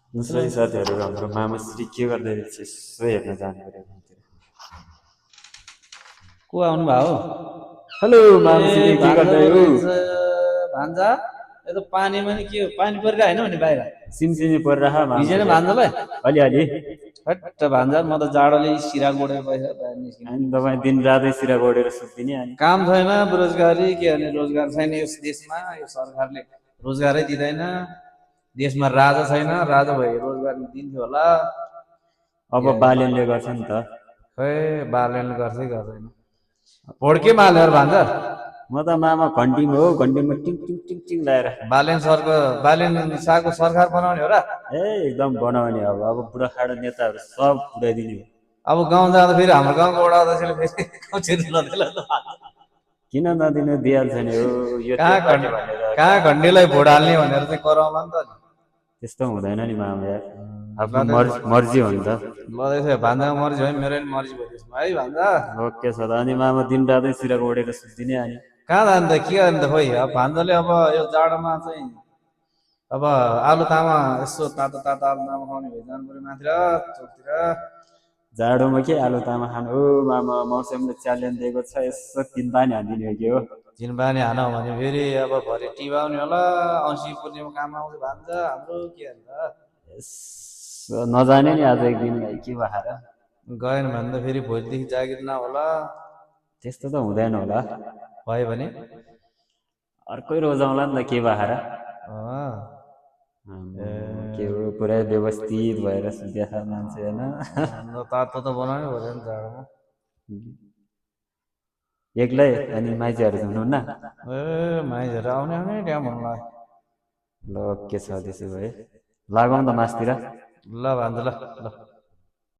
सही साथीहरू हाम्रो मामाश्री के गर्दै रहेछ यसो हेर्न जानु पर्यो गाउँतिर। को आउनु भयो? हेलो मामाश्री के भान्जा गर्दै पो हो? रहेछ। भान्जा यो त पानीमा नि के हो, पानी परिरहेको होइन नि बाहिर सिमसिमी परिरह भिजेन मामाश्री भान्जालाई। अलिअलि। हट्ट भान्जा, म त जाडोले सिरा गोडेर बाहिर निस्किनु। अनि तपाईँ दिन रातै सिरा गोडेर सुत्दिने अनि काम छैन, बेरोजगारी के गर्ने, रोजगार छैन यस देशमा। यो सरकारले रोजगारै दिँदैन। देशमा राजा छैन, राजा भए रोजगार दिन्थ्यो होला। अब बालेनले गर्छ नि त। खै बालेनले गर्छै गर्दैन। भोट के माल्यो भान्जा? म त मामा घन्टीमा हो, घन्टीमा टिङ टिङ टिङ टिङ लगाएर। बालेन सरको, बालेन शाहको सरकार बनाउने हो र? ए एकदम बनाउने अब बुढाखाडा नेताहरू सब उडाइदिने हो। अब गाउँ जाँदा फेरि हाम्रो गाउँको वडा अध्यक्षले फेरि गाउँ छिर्नु नदिएला त। किन नदिनु, दिइहाल्छ नि हो यो त्यो कहाँ पार्टी भनेर। कहाँ घन्टीलाई भोट हाल्ने भनेर चाहिँ कराउला नि त। त्यस्तो हुँदैन नि मामा यार, आफ्नो ल मर्जी हो नि त। त्यसो भए भान्जाको मर्जी भयो, मेरो नि मर्जी भयो त्यसमा है भान्जा। ओके सर, अनि मामा दिन रातै सिरा गोडेर सुत्दिने अनि। कहाँ जाने त, के गर्ने त खोइ। अब भान्जाले अब यो जाडोमा चाहिँ अब आलु तामा, यसो तातो तातो आलु तामा खुवाउने भए जानु पर्यो माथि र चौकतिर। जाडोमा के आलु तामा खानु हो मामा, मौसमले च्यालेन्ज दिएको छ, यसो तिन पानी हानिदिने हो के हो। दिन पानी हान भने फेरि अब भरे टिभाउने होला। औँसी पूर्णिमा काम आउँछ भान्जा हाम्रो, के अन्त यसो नजाने नि आज एक दिन के भएर। गएन भने त फेरि भोलिदेखि जागिर नहोला। त्यस्तो त हुँदैन होला, भयो भने अर्कै रोजाउँला नि त के भएर। अँ, के हो पुरै व्यवस्थित भएर सुत्या मान्छे होइन। तातो त बनाउनै पर्यो नि जाडोमा। एक्लै अनि माइजहरू हुनुहुन्न? ए माइजहरू आउने आउने त्यहाँ भन्नु। ल के छ त्यसो भए, लागौँ त मासतिर। ल भान्जा ल ल।